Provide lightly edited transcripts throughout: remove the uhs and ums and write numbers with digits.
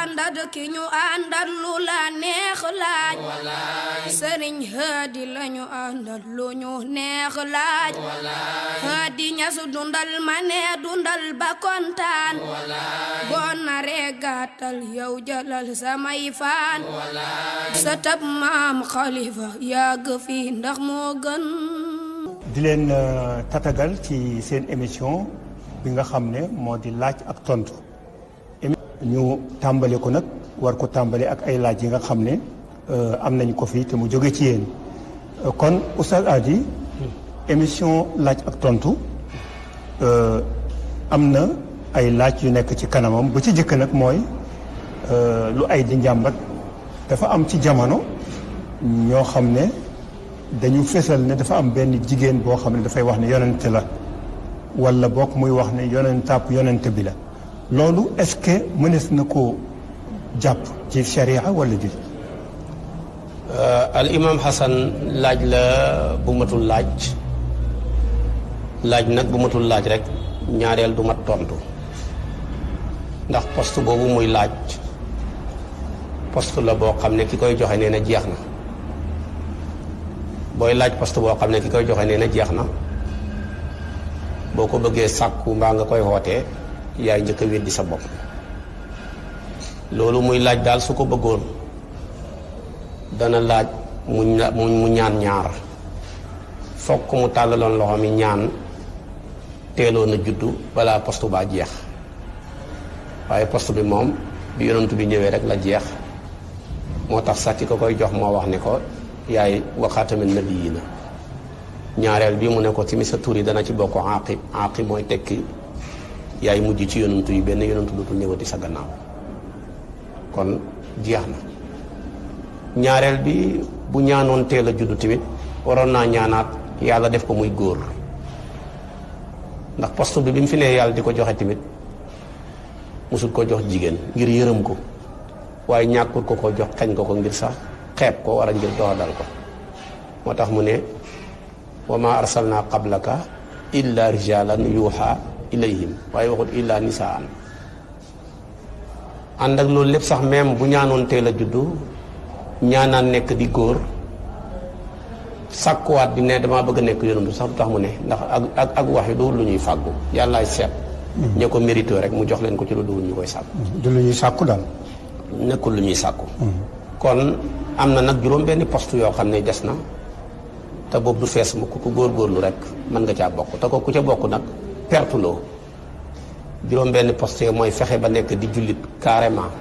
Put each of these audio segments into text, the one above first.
àndat ki ñu àndat lu la neex laaj sëriñ Hadi lañu àndat lu ñu neex laaj Hadi Ñas dundal ma ne dundal ba kontaan boo naree gàttal yow jalal samay faan sa tab maam Xalifa yàgg fi ndax moo gën. di leen tatagal ci seen émission bi nga xam ne moo di laaj ak tontu ñu tàmbale ko nag war ko tàmbale ak ay laaj yi nga xam ne am nañ ko fii te mu jóge ci yéen kon Oustaz Hady émission laaj ak tontu am na ay laaj yu nekk ci kanamam ba ci jëkk nag mooy lu ay di njàmbat dafa am ci jamono ñoo xam ne dañu fesal ne dafa am benn jigéen boo xam ne dafay wax ne yonente la wala bokk muy wax ne yonentaab yonente bi la loolu est-ce que mënees na koo jàpp ci sharia wala di al imam Hassan laaj la bu matul laaj nag bu matul laaj rek ñaareel du mat tontu ndax poste boobu muy laaj poste la boo xam ne ki koy joxe nee na jeex na booy laaj poste boo xam ne ki koy joxe nee na jeex na boo ko bëggee sàkku mbaa nga koy xootee yaay njëkk a weddi sa bopp loolu muy laaj daal su ko bëggoon dana laaj mu ñaan ñaar fokk mu tàllaloon loxo mi ñaan teeloon a juddu balaa poste baa jeex waaye poste bi moom bi yonantu bi ñëwee rek la jeex moo tax sax ki ko koy jox moo wax ne ko yaay waxaatamin nabiyyiina ñaareel bi mu ne ko tamit sa tur yi dana ci bokk aqib mooy tekki yaay mujj ci yonantu yi benn yonantu dootul ñëwati sa gannaaw kon jeex na ñaareel bi bu ñaanoon teel a juddu tamit waroon naa ñaanaat yàlla def ko muy góor ndax poste bi mu fi nee yàlla di ko joxe tamit musul ko jox jigéen ngir yërëm ko waaye ñàkkul ko jox xañ ko ngir sax xeeb ko wala ngir doxadal ko moo tax mu ne wa ma arsalna qablaka illa rijalan yuuxa ilayhim waaye waxut illa nisaan ànd ak loolu lépp sax même bu ñaanoon teel a juddu ñaanaan nekk di góor sàkkuwaat di ne damaa bëgg a nekk yonantu sax du tax mu ne ndax ak wax yi du lu ñuy fàggu yàllaay seet ña ko mérito rek mu jox leen ko ci lu dul ñu koy sàkku du lu ñuy sàkku daal nekkul lu ñuy sàkku kon am na nag juróom benn poste yoo xam ne des na te boobu du fees mu ku góorgóorlu rek mën nga caa bokk te ko ku ca bokk nag perte loo juróom benn poste mooy fexe ba nekk di jullit carrément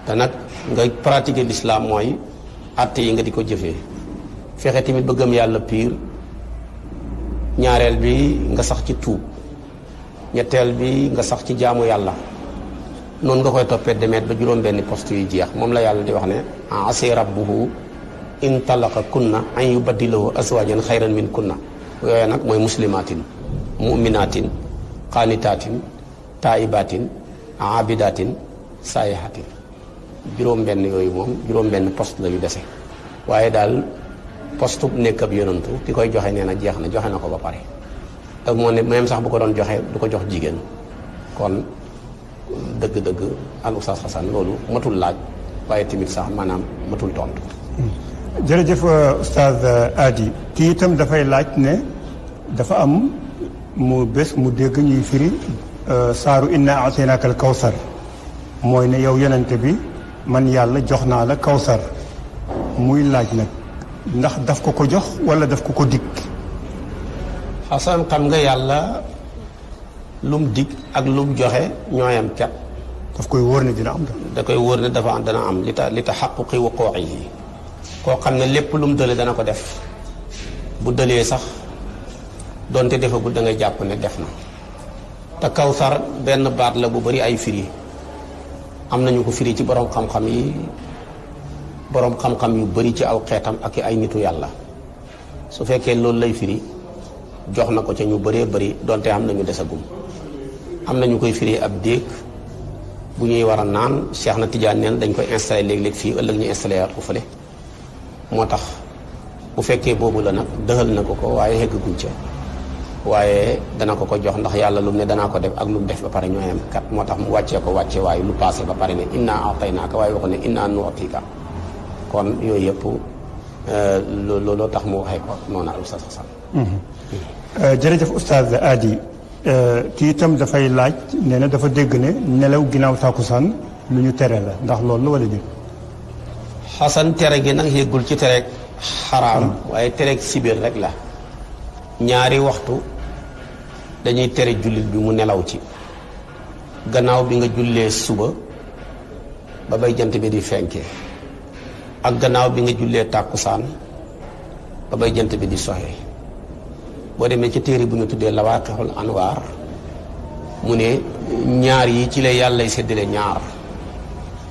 te nag nga pratiquer l'islam mooy àtte yi nga di ko jëfee fexe tamit ba gëm yàlla piir ñaareel bi nga sax ci tuub ñetteel bi nga sax ci jaamu yàlla noonu nga koy toppee demeet ba juróom benn poste yu jeex moom la yàlla di wax ne asi rabbuhu in talaqa kunna an yubaddilahu azwajan xayran min kunna yooyu nag mooy muslimatin muminatin qaanitaatin taibatin abidatin saayihatin juróom benn yooyu moom juróom benn poste la yu dese waaye daal poste bu nekk ab yonantu ki koy joxe nee na jeex na joxe na ko ba pare te moo ne même sax bu ko doon joxe du ko jox jigéen kon dëgg-dëgg al Oustaz Hassan loolu matul laaj waaye tamit sax maanaam matul tontu. jërëjëf Oustaz Hady kii itam dafay laaj ne dafa am mu bés mu dégg ñuy firi saaru inna ataynaaka al kawsar mooy ne yow yonente bi man yàlla jox naa la kawsar muy laaj nag ndax daf ko jox wala daf ko dikk. Hassan xam nga yàlla lum dig ak lum joxe ñooyam cat daf koy wóor ne dina am da koy wóor ne dafa dana am li ta xaquqi wuquuhi koo xam ne lépp lum dële dana ko def bu dëlee sax donte defagul da ngay jàpp ne def na te kawsar benn baat la bu bari ay firi am nañu ko firi ci borom xam-xam yi borom xam-xam yu bari ci aw xeetam ak ay nitu yàlla su fekkee loolu lay firi jox na ko ca ñu bëree bëri donte am nañu desagum am nañu koy firi ab déeg bu ñuy war a naan Cheikh na Tidiane neen dañ koy installé léeg-léeg fii ëllëg ñu installé waat ko fële moo tax bu fekkee boobu la nag dëxal na ko waaye heggaguñ ca waaye dana ko jox ndax yàlla lu mu ne danaa ko def ak lu mu def ba pare ñoo yem kat moo tax mu wàccee ko wàcce waaye lu passé ba pare ne inna ataynaaka waaye waxu ne inna nu'tika kon yooyu yëpp looloo tax mu waxee ko noonu al Oustaz Xasan. jërëjëf Oustaz Hady kii itam dafay laaj nee na dafa dégg ne nelaw ginnaaw tàkkusaan lu ñu tere la ndax loolu la wala déet. Xasan tere gi nag yëggul ci tere xaraam waaye tere sibir rek la. ñaari waxtu dañuy tere jullit bi mu nelaw ci gannaaw bi nga jullee suba ba bay jant bi di fenkee ak gannaaw bi nga jullee tàkkusaan ba bay jant bi di soxee boo demee ci téere bu ñu tuddee Lawaqihul Anwaar mu ne ñaar yi ci la yàllay séddale ñaar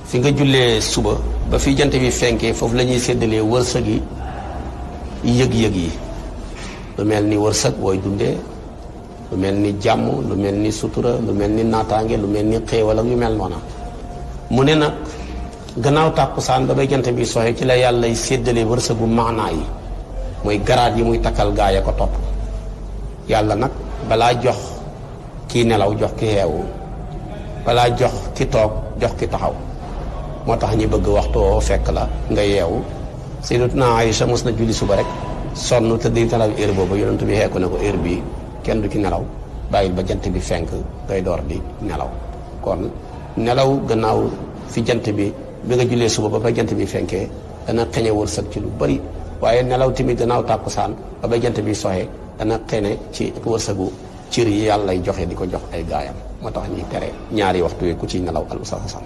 fi nga jullee suba ba fi jant bi fenkee foofu la ñuy séddalee wërsëg yi yëg-yëg yi lu mel ni wërsëg booy dundee lu mel ni jàmm lu mel ni sutura lu mel ni naataange lu mel ni xéewal ak yu mel noona mu ne nag gannaaw tàkkusaan ba bay jant bi soxe ci la yàllay séddale wërsëgu maanaa yi mooy garaat yi muy takkal gaay a ko topp yàlla nag balaa jox kii nelaw jox ki xeewu balaa jox ki toog jox ki taxaw moo tax ñi bëgg waxtoo fekk la nga yeewu Sayyidatuna Aïcha mos na julli suba rek sonn te di nelaw heure boobu yonent bi xeeku ne ko heure bi kenn du ci nelaw bàyyil ba jant bi fenk ngay door di nelaw kon nelaw gannaaw fi jant bi nga jullee suba ba ba jant bi fenkee dana xeñe wërsëg ci lu bari waaye nelaw tamit gannaaw tàkkusaan ba ba jant bi soxee dana xeñe ci wërsëgu cër yi yàlla lay joxe di ko jox ay gaayam moo tax ñuy tere ñaari waxtu yi ku ciy nelaw al Oustaz Xasan.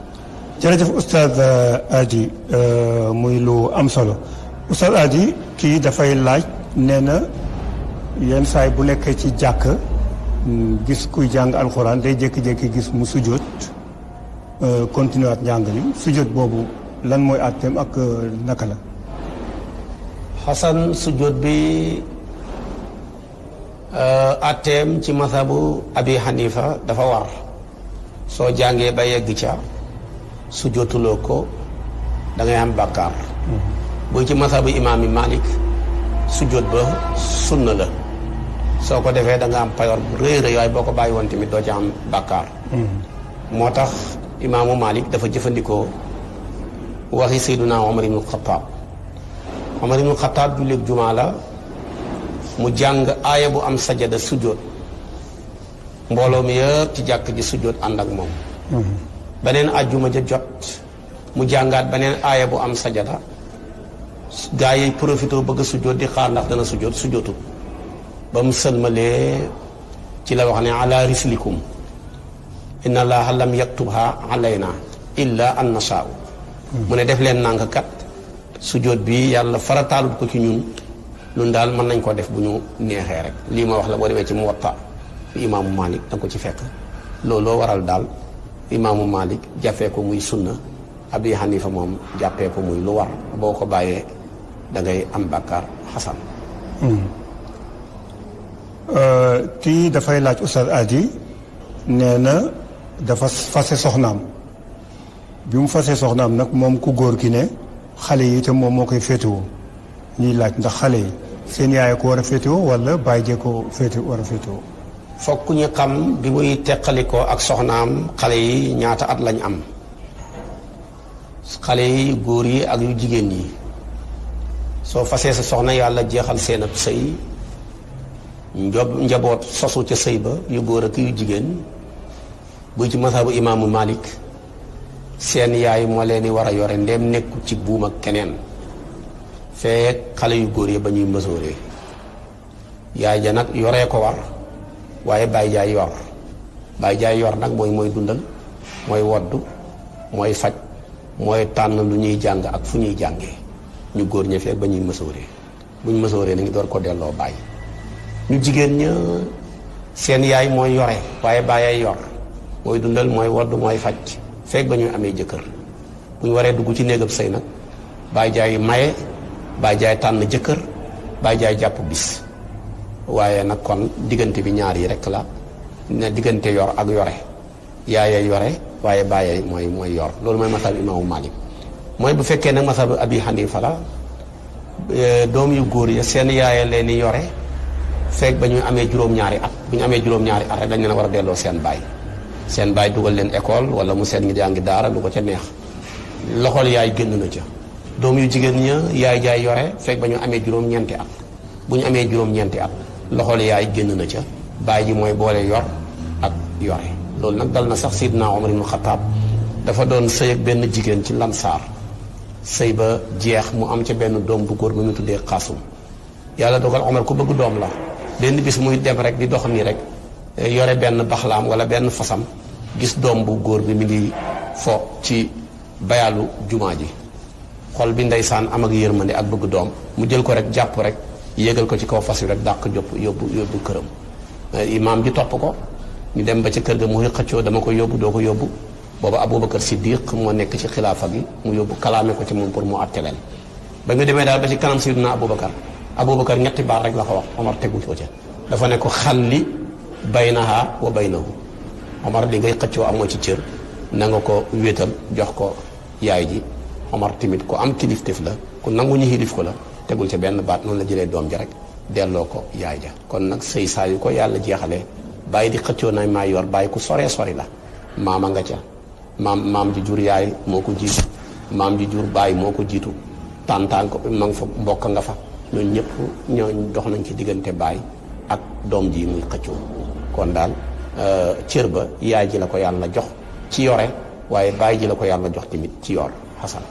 jërëjëf Oustaz Hady muy lu am solo Oustaz Hady kii dafay laaj nee na yenn saay bu nekkee ci jàkk gis kuy jàng alxuraan day jékki-jékki gis mu sujjóot continuer at njàng li sujjóot boobu lan mooy àtteem ak naka la. Xasan sujjóot bi àtteem ci mazhabu Abi Hanifa dafa war soo jàngee ba yegg ca sujjóotuloo ko da ngay am bàkkaar. bu ci mazhabu imaam Malik sujjóot ba sunna la soo ko defee da nga am payoor bu rëy rëy waaye boo ko bàyyi woon tamit doo ci am bàkkaar. moo tax imaamu Malik dafa jëfandikoo waxi Seyduna Omar ibnu Xataab Omar ibnu Xataab jullit jumaa la mu jàng aaya bu am sajada sujjóot mbooloo mi yëpp ci jàkk ji sujjóot ànd ak moom. beneen ajjuma ja jot mu jàngaat beneen aaya bu am sajada gaa yi profité bëgg a sujjóot di xaar ndax dana sujjóot sujjóotu ba mu sëlmalee ci la wax ne ala rislikum inna allaha lam yaktubha alayna illa an nashaa'u mu ne def leen nànk kat sujjóot bi yàlla farataalut ko ci ñun daal mën nañ ko def bu ñu neexee rek lii ma wax la boo demee ci Muwatta imaamu Malik da nga ko ci fekk looloo waral daal imaamu Malik jàppee ko muy sunna Abi Hanifa moom jàppee ko muy lu war boo ko bàyyee da ngay am bàkkaar Xasan. kii dafay laaj Oustaz Hady nee na dafa fase soxnaam bi mu fasee soxnaam nag moom ku góor ki ne xale yi itam moom moo koy féetewoo ñuy laaj ndax xale yi seen yaay ko war a féetewoo wala bàyyi jee ko war a féetewoo. fokk ñu xam bi muy teqalikoo ak soxnaam xale yi ñaata at lañ am xale yi góor yi ak yu jigéen yi soo fasee sa soxna yàlla jeexal seen ab sëy njaboot sosu ca sëy ba yu góor ak yu jigéen bu ci mazhabu imaamu Malik seen yaay moo leen di war a yore ndem nekku ci buum ak keneen fee xale yu góor yi ba ñuy mësooree yaay ja nag yoree ko war waaye baay jaay yor baay jaay yor nag mooy dundal mooy woddu mooy faj mooy tànn lu ñuy jàng ak fu ñuy jàngee ñu góor ña fekk ba ñuy mësooree buñ mësooree nañu door ko delloo baay ñu jigéen ña seen yaay mooy yore waaye baayay yor mooy dundal mooy woddu mooy faj fekk ba ñuy amee jëkkër bu ñu waree dugg ci néegam sëy nag baay jaay maye baay jaay tànn jëkkër baay jaay jàpp bis waaye nag kon diggante bi ñaar yi rek la ne diggante yor ak yore yaayay yore waaye bàyyee mooy yor loolu mooy masab imaamu Malik mooy bu fekkee nag masab Abi Hanifa la doom yu góor ya seen yaaya leen di yore feeg ba ñu amee juróom-ñaari at bu ñu amee juróom-ñaari at rek dañ leen a war a delloo seen baay dugal leen école wala mu seen ngi jàngi daara lu ko ca neex loxol yaay génn na ca doom yu jigéen ña yaay jaay yore feeg ba ñu amee juróom-ñeenti at bu ñu amee juróom-ñeenti at loxol yaay génn na ca baay ji mooy boole yor ak yore loolu nag dal na sax Seydina Omar ibn Khattab dafa doon sëy ak benn jigéen ci Lansaar sëy ba jeex mu am ca benn doom bu góor ba mu tuddee Xaasum yàlla dogal Omar ku bëgg doom la benn bis muy dem rek di dox nii rek yore benn baxlaam wala benn fasam gis doom bu góor bi mi ngi fo ci bayaalu jumaa ji xol bi ndeysaan am ak yërmande ak bëgg doom mu jël ko rek jàpp rek yéegal ko ci kaw fas wi rek dàq yóbbu këram imaam ji topp ko ñu dem ba ca kër ga muy xëccoo dama ko yóbbu doo ko yóbbu booba Aboubacar Siddiq moo nekk ci xilaafa gi mu yóbbu kalaame ko ci moom pour mu àtte leen ba nga demee daal ba ci kanam Sayyidina Aboubacar ñetti baat rek la ko wax Omar tegu ko ca dafa ne ko xalli baynaha wa baynahu Omar li ngay xëccoo amoo ci cër na nga ko wéetal jox ko yaay ji Omar tamit ku am kilifteef la ku nangu ñu xilif ko la tegul ca benn baat noonu la jëlee doom ja rek delloo ko yaay ja kon nag sëy saa yu ko yàlla jeexalee bàyyi di xëccoo na maa yor bàyyi ku soree sori la maama nga ca maam ji jur yaay moo ko jiitu maam ji jur bàyyi moo ko jiitu tàntaan ko ma nga fa mbokk nga fa ñooñu ñëpp ñooñ dox nañ ci diggante bàyyi ak doom ji muy xëccoo kon daal cër ba yaay ji la ko yàlla jox ci yore waaye bàyyi ji la ko yàlla jox tamit ci yor xasan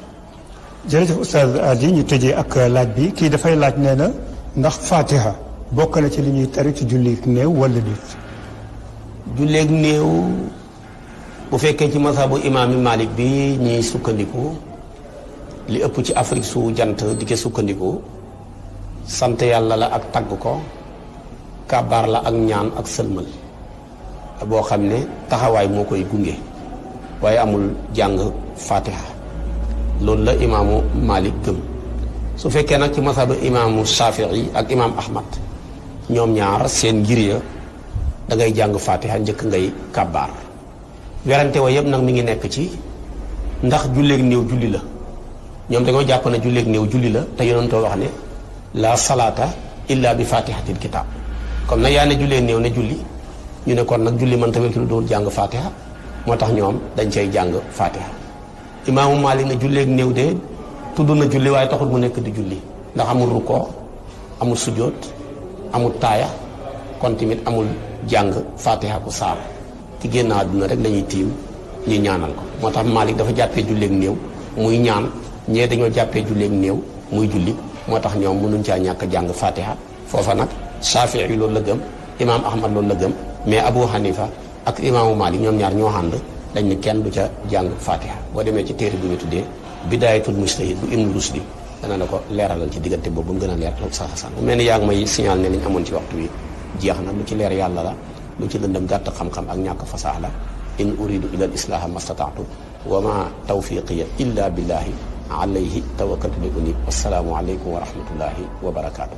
jërëjëf Oustaz Hady ñu tëjee ak laaj bi kii dafay laaj nee na ndax Fatiha bokk na ci li ñuy tari ci jullit néew wala déet. julleeg néew bu fekkee ci mazhabu imaami Malik bi ñuy sukkandiku li ëpp ci Afrique su jant di ko sukkandiku sant yàlla la ak tagg ko kabaar la ak ñaan ak sëlmal boo xam ne taxawaay moo koy gunge waaye amul jàng Fatiha loolu la imaamu Malik gëm su fekkee nag ci mazhabu imaamu Shafii ak imaam Ahmad ñoom ñaar seen ngir ya da ngay jàng Fatiha njëkk ngay kabaar werante wa yëpp nag mi ngi nekk ci ndax julleeg néew julli la ñoom dañoo jàpp ne julleeg néew julli la te yonentoo wax ne la salaata illa bi fatihatil kitab comme nag yaa ne jullee néew ne julli ñu ne kon nag julli man tamit lu dul jàng Fatiha moo tax ñoom dañ cay jàng Fatiha imaamu Maalik ne julleeg néew de tudd na julli waaye taxul mu nekk di julli ndax amul rukkoo amul sujjóot amul taaya kon tamit amul jàng Fatiha ku saar ci génn àdduna rek lañuy tiim ñu ñaanal ko moo tax Maalik dafa jàppee julleeg néew muy ñaan ñee dañoo jàppee julleeg néew muy julli moo tax ñoom mënuñ caa ñàkk jàng Fatiha foofa nag Shafii yi loolu la gëm imaam Ahmad loolu la gëm mais Abu Hanifa ak imaamu Maalik ñoom ñaar ñoo ànd dañ ne kenn du ca jàng Fatiha boo demee ci téere bu ñu tuddee Bidaayatul Mujtahid bu Ibn Rusdi dana la ko leeralal ci diggante boobu mu gën a leer sax sax bu mel ni yaa ngi may signal ne liñ amoon ci waxtu wi jeex na lu ci leer yàlla la lu ci lëndëm gàtt xam-xam ak ñàkk fasaax la in uridu ila al islaha mastataatu wa ma tawfiqiya illa billahi alayhi tawakkaltu li unib wassalaamu aleykum wa rahmatullahi wa barakaatu